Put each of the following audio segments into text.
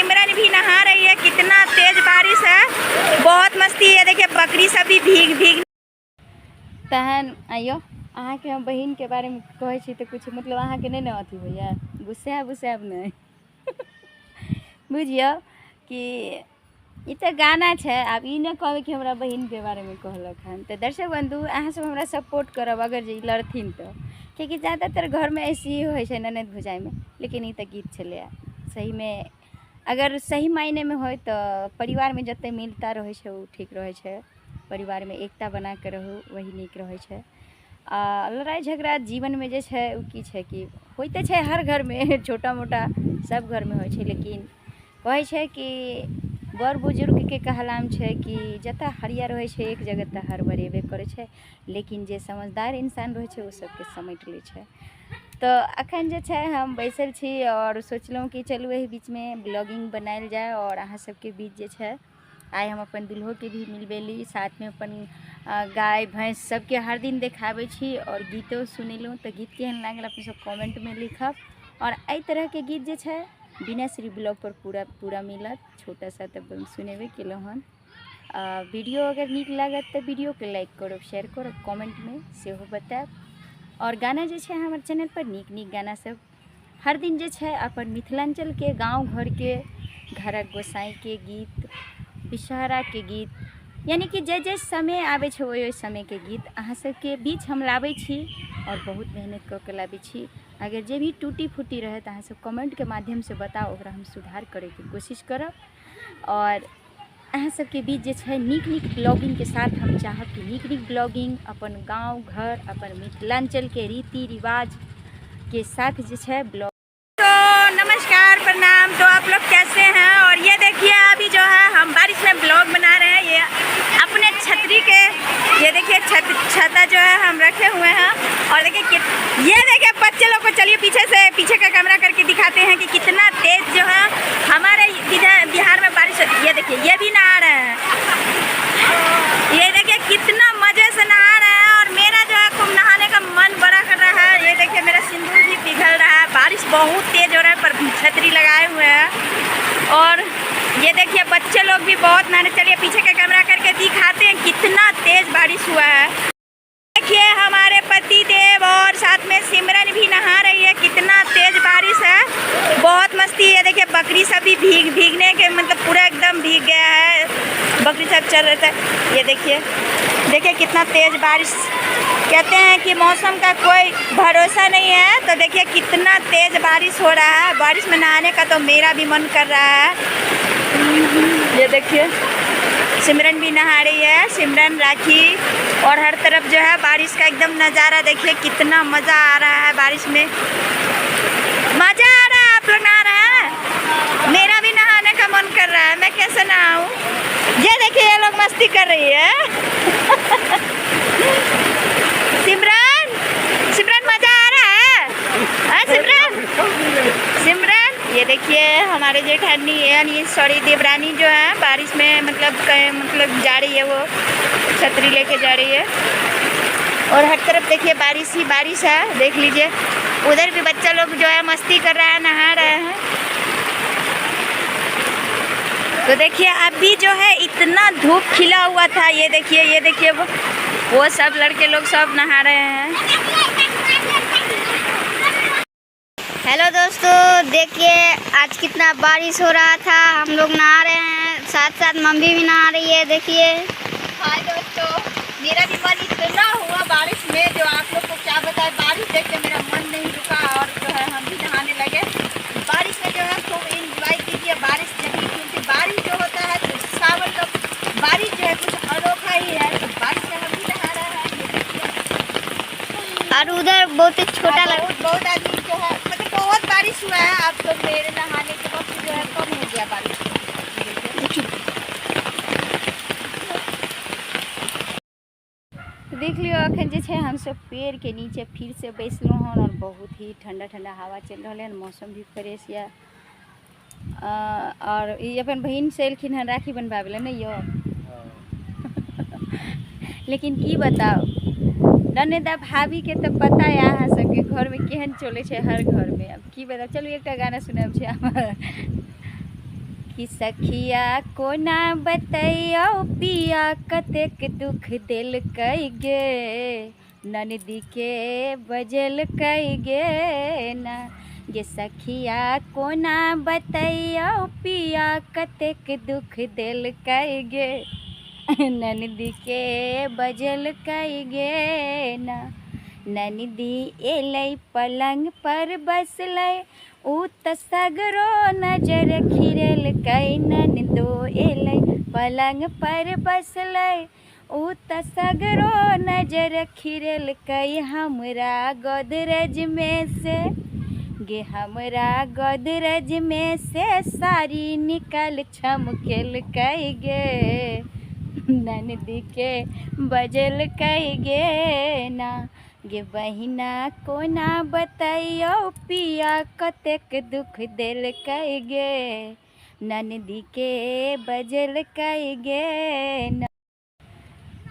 सिमरन भी नहा रही है। कितना तेज बारिश है, बहुत मस्ती है। देखिए बकरी सब भी भीग भीग। तहन आइयो अहाँके हम बहिनके बारेमे कहै छी तऽ कुछ मतलब अहाँके नहि ने अथी होइए, गुस्साएब उस्साएब नहि। बुझियौ कि ई तऽ गाना छै, आब ई नहि कहबै कि हमरा बहिनके बारेमे कहलक हन। तऽ दर्शक बन्धु अहाँ सब हमरा सपोर्ट करब अगर जे ई लड़थिन तऽ, कियाकि ज्यादातर घरमे ऐसे ही होइ छै ननद भौजाइमे। लेकिन ई तऽ गीत छलैए, सहीमे अगर सही मायनेमे होइ तऽ परिवारमे जते मिलता रहै छै ओ ठीक रहै छै। परिवारमे एकता बनाके रहू वही नीक रहै छै। आ लड़ाइ झगड़ा जीवनमे जे छै ओ की छै कि होइते छै हर घरमे, छोटा मोटा सब घरमे होइ छै। लेकिन कहै छै कि बड़ बुजुर्गके कहलाम छै कि जतऽ हरियर रहै छै एक जगह तऽ हड़बड़ेबे करै छै, लेकिन जे समझदार इंसान रहै छै ओ सबके समेट लै छै। तऽ अखन जे छै हम बैसल छी और सोचलहुँ कि चलू एहि बीचमे ब्लॉगिंग बनायल जाय और अहाँ सबके बीच जे छै आइ हम अपन दुल्होके भी मिलबेली, साथमे अपन गाय भैंस सबके हर दिन देखाबै छी और गीतो सुनेलहुँ। तऽ गीत केहन लागल अपने सब कमेंटमे लिखब। और एहि तरहके गीत जे छै विनयश्री ब्लॉग पर पूरा पूरा मिलत, छोटा सा तऽ सुनेबे केलहुँ हन। वीडियो अगर नीक लागत तऽ वीडियोके लाइक करब, शेयर करब, कमेंटमे सेहो बतायब। और गाना जे छै हमर चैनल पर नीक नीक गाना सब हर दिन जे छै अपन मिथिलाञ्चलके गाँव घरके घरक गोसाइके गीत, विषहराके गीत, यानी कि जे जे समय आबै छै ओहि ओहि समयके गीत अहाँ सबके बीच हम लाबै छी और बहुत मेहनत कऽ के लाबै छी। अगर जे भी टूटी फूटी रहै तऽ अहाँ सब कमेंटके माध्यमसँ बताउ, ओकरा हम सुधार करैके कोशिश करब। और अहाँ सबके बीच जे छै नीक नीक ब्लॉगिंगके साथ हम चाहब कि नीक नीक ब्लॉगिंग अपन गाँव घर अपन मिथिलाञ्चलके रीति रिवाजके साथ जे छै ब्लॉग। तो नमस्कार, प्रणाम। तो आप लोग कैसे हैं? और ये देखिए अभी जो है हम बारिश में ब्लॉग बना रहे हैं। ये अपने छतरी के ये देखिए छता जो है हम रखे हुए हैं। और देखिए ये देखिए बच्चे लोग को, चलिए पीछे से पीछे का कैमरा करके दिखाते हैं कि कितना तेज जो है हमारे इधर बिहार में बारिश होती है। ये देखिए ये भी नहा रहे हैं, ये देखिए कितना मजे से नहा रहे हैं। और मेरा जो है खूब नहाने का मन बड़ा कर रहा है। ये देखिए मेरा सिंदूर भी पिघल रहा है, बारिश बहुत तेज हो रहा है पर छतरी लगाए हुए हैं। और ये देखिए बच्चे लोग भी बहुत नहाने। चलिए पीछे का कैमरा करके दिखाते हैं कितना तेज बारिश हुआ है। देखिए हमारे पति देव और साथ में सिमरन भी नहा रही है। कितना तेज बारिश है, बहुत मस्ती है। देखिए बकरी सब भी भीगने के मतलब पूरा एकदम भीग गया है, बकरी सब चल रहे थे। ये देखिए, देखिए कितना तेज बारिश। कहते हैं कि मौसम का कोई भरोसा नहीं है। तो देखिए कितना तेज बारिश हो रहा है। बारिश में नहाने का तो मेरा भी मन कर रहा है। ये देखिए सिमरन भी नहा रही है, सिमरन, राखी। और हर तरफ जो है बारिश का एकदम नज़ारा देखिए कितना मज़ा आ रहा है। बारिश में मज़ा आ रहा है। आप लोग नहा रहे हैं? मेरा भी नहाने का मन कर रहा है, मैं कैसे नहाऊं? ये देखिए ये लोग मस्ती कर रही है। सिमरन, सिमरन मज़ा आ रहा है? हाँ सिमरन, सिमरन ये देखिए हमारे जेठानी यानी सॉरी देवरानी जो है बारिश में मतलब कहीं मतलब जा रही है, वो छतरी लेके जा रही है। और हर तरफ देखिए बारिश ही बारिश है, देख लीजिए। उधर भी बच्चा लोग जो है मस्ती कर रहा है, नहा रहे हैं। तो देखिए अभी जो है इतना धूप खिला हुआ था। ये देखिए, ये देखिए वो सब लड़के लोग सब नहा रहे हैं। हेलो दोस्तों, देखिए आज कितना बारिश हो रहा था। हम लोग नहा रहे हैं, साथ साथ मम्मी भी नहा रही है। देखिए। हाय दोस्तों, मेरा भी मन इतना हुआ बारिश में जो आप लोग को क्या बताएं। बारिश देख के मेरा मन नहीं रुका और जो है हम भी नहाने लगे। बारिश में जो है खूब इंजॉय कीजिए बारिश नहीं, क्योंकि बारिश जो होता है तो सावन का बारिश जो है कुछ अनोखा ही है। तो बारिश में हम भी नहा रहे हैं, ये देखिए। और उधर बहुत ही छोटा लग बहुत बहुत आदमी जो है मतलब बहुत बारिश हुआ है। अब तो मेरे नहाने के वक्त जो है कम हो गया बारिश। देख लियो अखन जे छै हमसब पेड़ के नीचे फिर से बैसलहुँ हन और बहुत ही ठंडा ठंडा हवा चलि रहल हन, मौसम भी फ्रेश यऽ। और ई अपन बहिन से एलखिन हन राखी बनबाबै लए नहि यौ? लेकिन की बताउ ननदा भाभी के तऽ पता यऽ अहाँ सबके घरमे केहन चलै छै हर घरमे। अब की बताउ, चलू एकटा गाना सुनाब छै हमर। कि सखिया कोना बतैयौ पिया कतेक दुख देलकै गे, ननदी के बजलकै गे ना। गे सखिया कोना बतैयौ पिया कतेक दुख देलकै गे, ननदी के बजलकै गे ना। ननदी एलै पलंग पर बसलै, उ त सगरो नजर खिरेलकै। ननदो एलै पलंग पर बसलै, उ त सगरो नजर खिरेलकै। हमरा गोदरेज में से गे, हमरा गोदरेज में से साड़ी निकल छमकेलकै गे, ननदी के बजलकै गे ना। गे बहिना कोना बतैयौ पिया कतेक दुख देलकै गे, ननदी के बजलकै गे ना।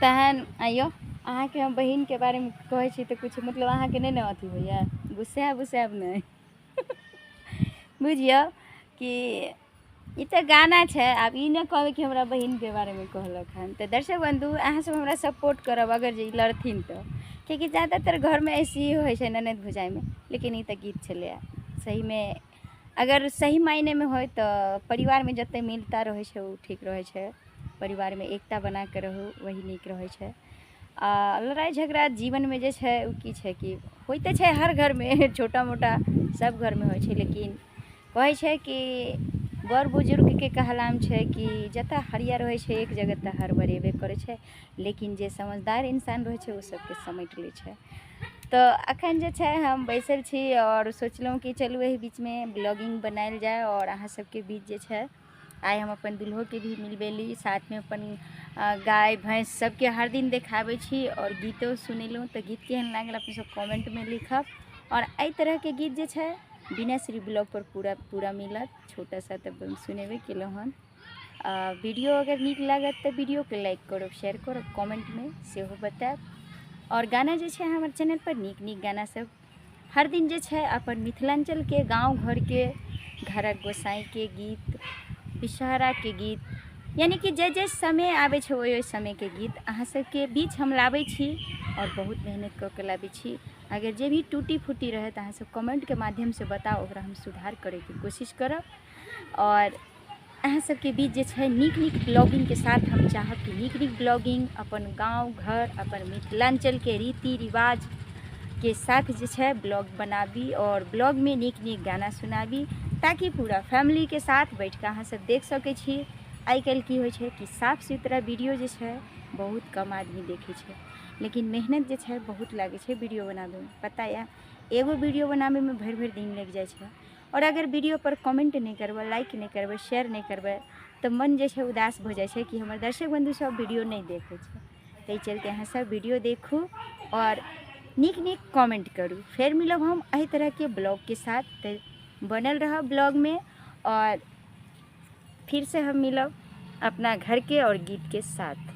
तहन आइयो अहाँके हम बहिनके बारेमे कहै छी तऽ किछु मतलब अहाँके नहि ने अथी होइए, गुस्साएब उस्साएब नहि। बुझियौ कि ई तऽ गाना छै, आब ई नहि कहबै कि हमरा बहिनके बारेमे कहलक हन। तऽ दर्शक बन्धु अहाँसब हमरा सपोर्ट करब अगर जे ई लड़थिन तऽ, कियाकि ज्यादातर घरमे ऐसे ही होइ छै ननद भौजाइमे। लेकिन ई तऽ गीत छलैए सहीमे, अगर सही मायनेमे होइ तऽ परिवारमे जतेक मिलता रहै छै ओ ठीक रहै छै। परिवारमे एकता बनाके रहू वही नीक रहै छै। आ लड़ाइ झगड़ा जीवनमे जे छै ओ की छै कि होइते छै हर घरमे, छोटा मोटा सब घरमे होइ छै। लेकिन कहै छै कि बड़ बुजुर्गके कहलाम छै कि जतऽ हरियर रहै छै एक जगह तऽ हड़बड़ेबे करै छै, लेकिन जे समझदार इंसान रहै छै ओ सबके समेट लै छै। तऽ अखन जे छै हम बैसल छी आओर सोचलहुँ कि चलू एहि बीचमे ब्लॉगिंग बनायल जाय आओर अहाँ सबके बीच जे छै आइ हम अपन दुल्होके भी मिलबेली, साथमे अपन गाय भैंस सबके हर दिन देखाबै छी आओर गीतो सुनेलहुँ। तऽ गीत केहन लागल अपने सब कमेंटमे लिखब। आओर एहि तरहके गीत जे छै विनयश्री ब्लॉग पर पूरा पूरा मिलत, छोटा सा तऽ सुनेबे केलहुँ हन। वीडियो अगर नीक लागत तऽ वीडियोके लाइक करब, शेयर करब, कमेंटमे सेहो बतायब। आओर गाना जे छै हमर चैनल पर नीक नीक गाना सब हर दिन जे छै अपन मिथिलाञ्चलके गाँव घरके घरक गोसाइके गीत, विषहराके गीत, यानी कि जे जे समय आबै छै ओहि ओहि समयके गीत अहाँ सबके बीच हम लाबै छी आओर बहुत मेहनत कऽ के लाबै छी। अगर जे भी टूटी फूटी रहै तऽ अहाँ सब कमेंटके माध्यमसँ बताउ, ओकरा हम सुधार करैके कोशिश करब। आओर अहाँ सबके बीच जे छै नीक नीक ब्लॉगिंगके साथ हम चाहब कि नीक नीक ब्लॉगिंग अपन गाँव घर अपन मिथिलाञ्चलके रीति रिवाज के साथ जे छै ब्लॉग बनाबी और ब्लॉगमे नीक नीक गाना सुनाबी, ताकि पूरा फैमिलीके साथ बैठिकऽ अहाँ सब देख सकै छी। आइ काल्हि की होइ छै कि साफ सुथरा वीडियो जे छै बहुत कम आदमी देखै छै, लेकिन मेहनत जे छै बहुत लागै छै वीडियो बनाबैमे। पता यऽ एगो वीडियो बनाबैमे भरि भरि दिन लागि जाइ छै। और अगर वीडियो पर कमेंट नहि करबै, लाइक नहि करबै, शेयर नहि करबै तऽ मन जे छै उदास भऽ जाइ छै कि हमर दर्शक बन्धु सब वीडियो नहि देखै छै। ताहि चलते अहाँ सब वीडियो देखू और नीक नीक कमेंट करू। फेर मिलब हम एहि तरहके ब्लॉगके साथ, तऽ बनल रहब ब्लॉगमे और फिर से हम मिलब अपना घरके और गीतके साथ।